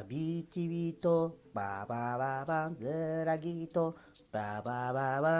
Viti Vito, ba ba ba ba, Zeragito, ba ba ba ba.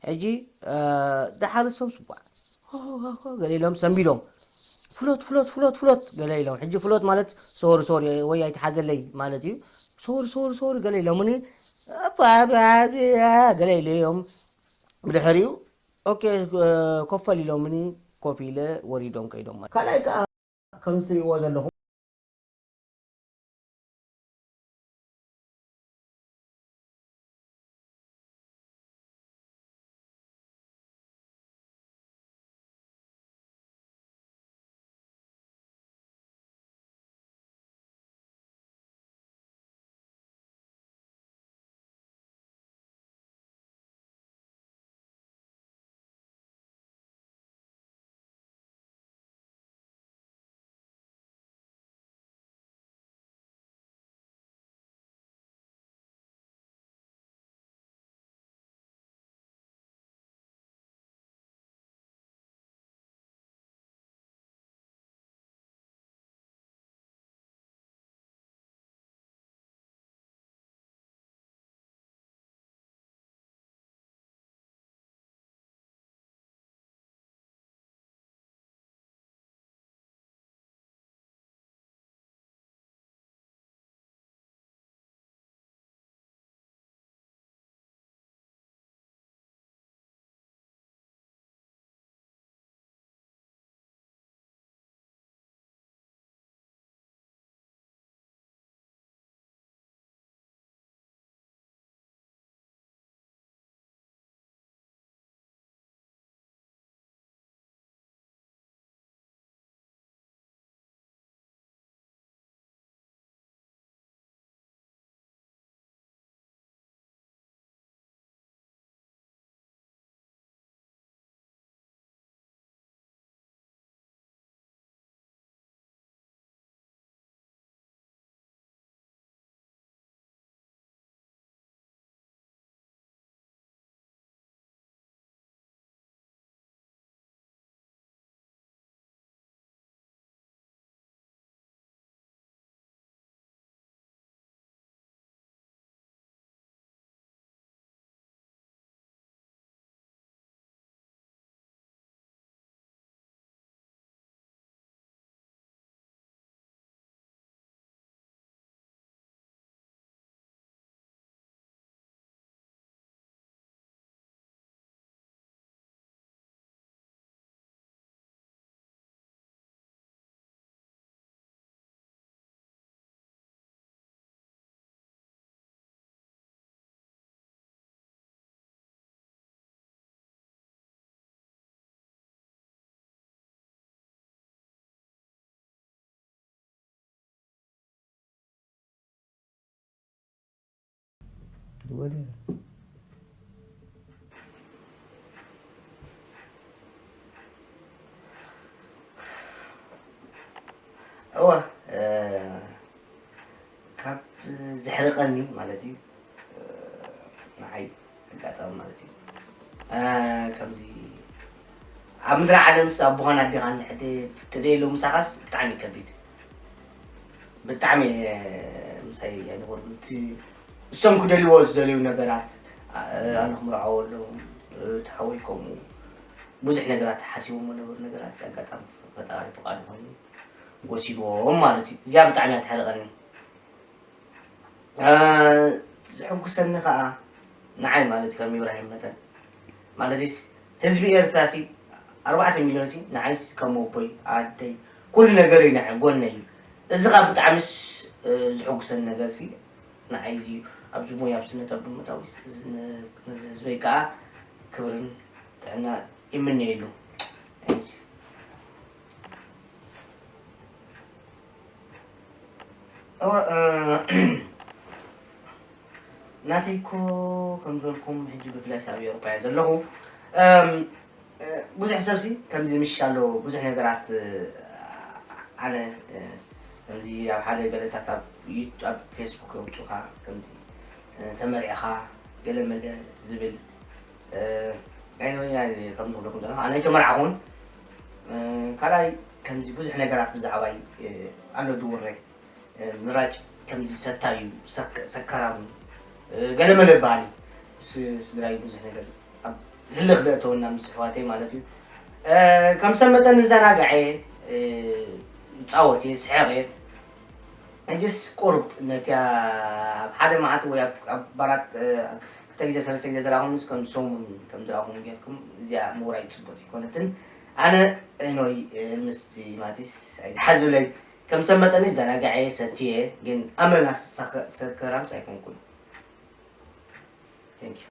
ሕጂ ደሓር እሶም ስዋዕ ገለ ኢሎም ሰንቢዶም፣ ፍሎት ፍሎት ፍሎት ፍሎት ገለ ኢሎም። ሕጂ ፍሎት ማለት ሶሪ ሶሪ ወይ ኣይትሓዘለይ ማለት እዩ። ሶሪ ሶሪ ሶሪ ገለ ኢሎምኒ፣ ገለ ኢለ እዮም። ብድሕሪኡ ኦኬ ኮፈል ኢሎምኒ፣ ኮፍ ኢለ ወሪዶም ከይዶም ማለት። ካልኣይ ከዓ ከም ትሪእዎ ዘለኹም እወ፣ ካብ ዘሕርቐኒ ማለት እዩ። ንዓይ ኣጋጣሚ ማለት እዩ። ከምዚ ኣብ ምድሪ ዓለምስ ኣቦኻን ኣዴኻን እንድሕር ተደየለዉ ምሳኻስ ብጣዕሚ እዩ ከቢድ። ብጣዕሚ እየ ምሳይ ኣይነበሩን። እቲ እሶም ክደልይዎ ዝደልዩ ነገራት፣ ኣነ ክምርዓወሎም፣ እቲ ሓወይ ከምኡ ብዙሕ ነገራት ሓሲቦሞ ነበሩ ነገራት። ኣጋጣሚ ፈጣሪ ፍቓዱ ኮይኑ ወሲድዎም ማለት እዩ። እዚኣ ብጣዕሚ እያ ተሕርቐኒ። እ፣ ዝሕጉሰኒ ኸኣ ንዓይ ማለት ከም ኢብራሂም መጠን ማለትስ ህዝቢ ኤርትራ ሲ ኣርባዕተ ሚልዮን ሲ ንዓይስ ከም ኣቦይ ኣደይ ኩሉ ነገር እዩ ንዓይ ጎነይ እዩ። እዚ ኸኣ ብጣዕምስ እ፣ ዝሕጉሰኒ ነገር ሲ ንዓይ እዚ እዩ። ኣብዚ ሞያ ኣብ ስነ ጥበብ ብምእታውስ እዚ ን- ነዚ ህዝበይ ከኣ ክብርን ጥዕና ይምነየሉ። እወ፣ እ፣ ናተይ እኮ ከም ዝበልኩም ሕጂ ብፍላይ ኣብ ኤውሮጳ እየ ዘለኹ። እም፣ እ፣ ብዙሕ ሰብሲ ከምዚ ምሽ ኣሎ ብዙሕ ነገራት፣ እ፣ ኣነ፣ እ፣ ከምዚ ኣብ ሓደ ገለታት ኣብ ዩ- ኣብ ፌስቡክ የውጹኻ ከምዚ፣ እ፣ ተመሪዕኻ ገለ መለ ዝብል፣ እ፣ ናይ ወያኔ ከም ዝብለኩም ዘለኹ ኣነ ኣይተመርዓኹን። እ፣ ካልኣይ ከምዚ ብዙሕ ነገራት ብዛዕባይ፣ እ፣ ኣሎ ድውረ ምራጭ ከምዚ ሰታይ እዩ፣ ሰክ- ሰከራም እዩ፣ ገለመለ ይበሃል እዩ። ምስ ስድራይ ብዙሕ ነገር ኣብ ህልኽ ደእተወና ምስ ኣሕዋተይ ማለት እዩ። ከም ሰብ መጠን ንዘናጋዕ እየ፣ ይፃወት እየ፣ ስሕቕ እየ። ሕጅስ ቁሩብ ነቲያ ኣብ ሓደ መዓልቲ ወይ ኣብ ባራት ክልተ ግዜ ሰለስተ ግዜ ዝረኣኹምስ ከም ሰሙን ከም ዝረኣኹም ጌርኩም እዚኣ ምውራይ ፅቡቅ ኣይኮነትን። ኣነ ኖይ ምስቲ ማቲስ ኣይትሓዙለይ። ከም ሰብ መጠን ይዘናጋዕ እየ፣ ሰትየ፣ ግን ኣመና ሰከራምስ ኣይኮንኩን። Thank you.